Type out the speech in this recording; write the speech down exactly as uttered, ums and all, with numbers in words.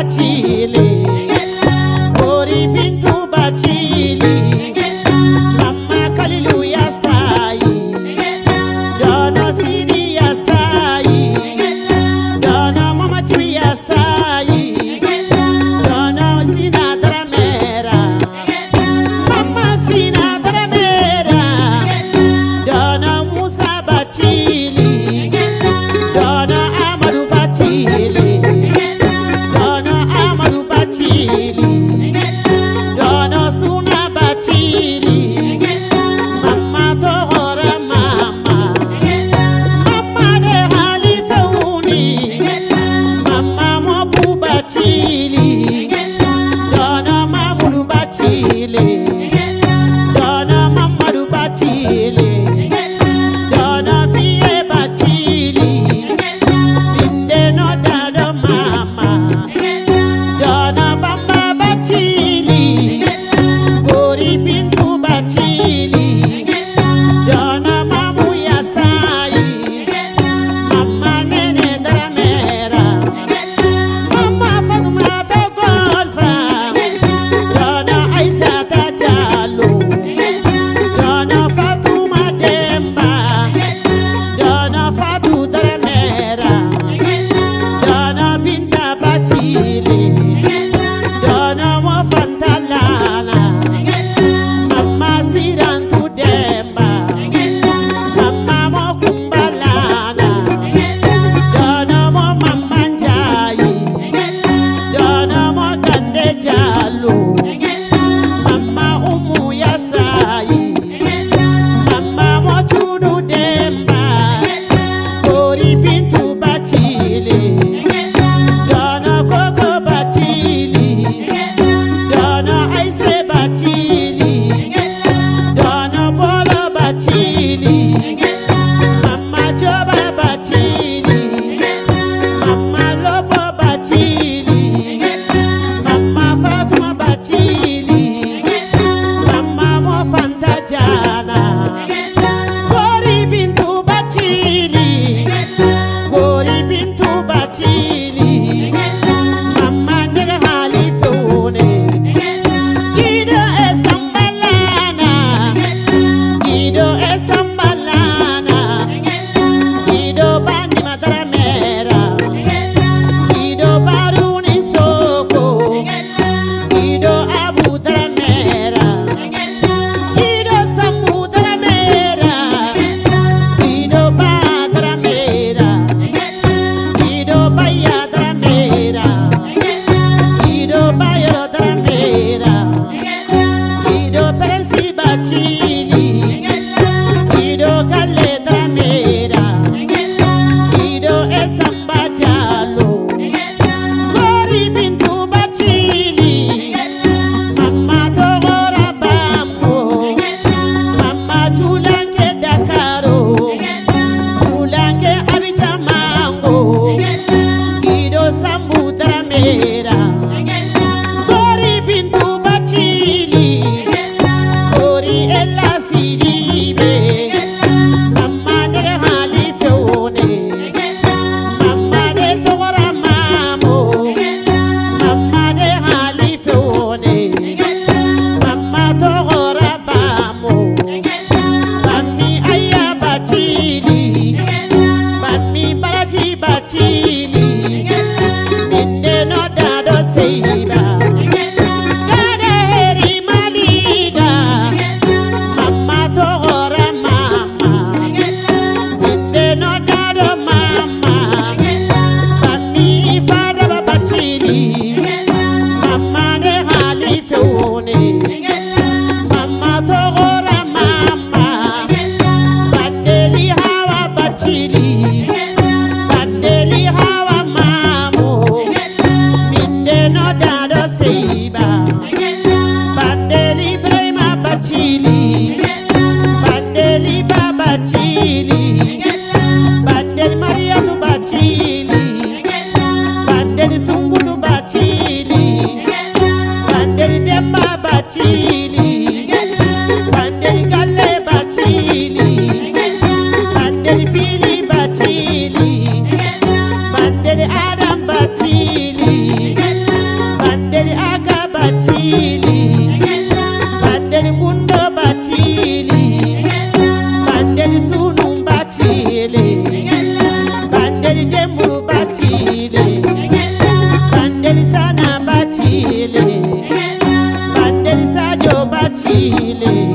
Bacili, Bori Bintu Bacili, Mama Kalilu Yasayi, Dono Sidi Yasayi, Dono Mama Cimi Yasayi, Dono Sina Dramera, Mama Sina Dramera, Dono Musa Bacili, Dono Amadu Bacili, Dono Amadu Bacili, Dono Suna Bacili, Mama Tohora Mama, Mama de Halifa Wuni, Mama Mobu Bacili, Dono Mamudu Bacili, Dono Mamadu Bacili, Dono Fiye Bacili, Binde no Dado Mama, Dono Bamba Bacili, Bori Bintu Bacili, Dono Mamu Yasayi, Mama Nene Dramera, Mama Fatumata Golfa, Dono Aisata Jallo, Dono Fatuma Demba, Dono Fatu Dramera, Dono Binta Bacili, Dono Mo Fantalana, Mama Sirantu Demba, Mama Mo Kumbalana, Dono Mo Mama Njayi, Dono Mo Dande Jallo, Mama Umu Yasayi, Mama Mo Tunu Demba, Bori Bintu Bacili, Dono Koko Bacili, Dono Aise Bacili, Dono Bolo Bacili, Mama Joba Bacili, Mama Lobo Bacili, Mama Fatuma Bacili, Mama Mo Fanta Jana, Bori Bintu Bacili, Bori Bintu Bacili, Mama Ndege Halifa Wune, Gido Esambalana, Gido Esambalana, Gido Bani Madramera, Gido Baruni Soko, Gido Abu Dramera, Gido Sambu Dramera, Gido Ba Dramera, Gido Baya Dramera, Gido Bayoro Dramera, Gido Prince Bacili, Gido Galle Dramera, Gido Esamba Jalo, Bori Bintu Bacili, Mama Togora Bambo, Mama Julanke Dakaro, Julanke Abijamango, Gido Sambu Dramera, Bori Bintu Bacili, Bori Ella Sidibe, Mama Ndege Halifa Wune, Mama de Togora Mamo, Mama de Halifa Wune, Mama Togora Bamo, Bami Aya Bacili, Bami Baraji Bacili, Binde no Dado Seiba, Gade Heri Malida, Mama Togora Mama, Binde no Dado Mama, Bami Fada Bacili, Mama de Halifa Wune, Mama Togora Mama, Badeli Hawa Bacili, Badeli Hawa Mamo, Binde no Dado Seiba, Badeli Ibrahima Bacili, Badeli Baba Cili, Badeli Mariyatu Bacili, Badeli Sungutu Bacili, Badeli Demba Bacili, Badeli Galle Bacili, Badeli Fili Bacili, Badeli Adam Bacili, Na Bacile, Bandeli Sadio Bacile,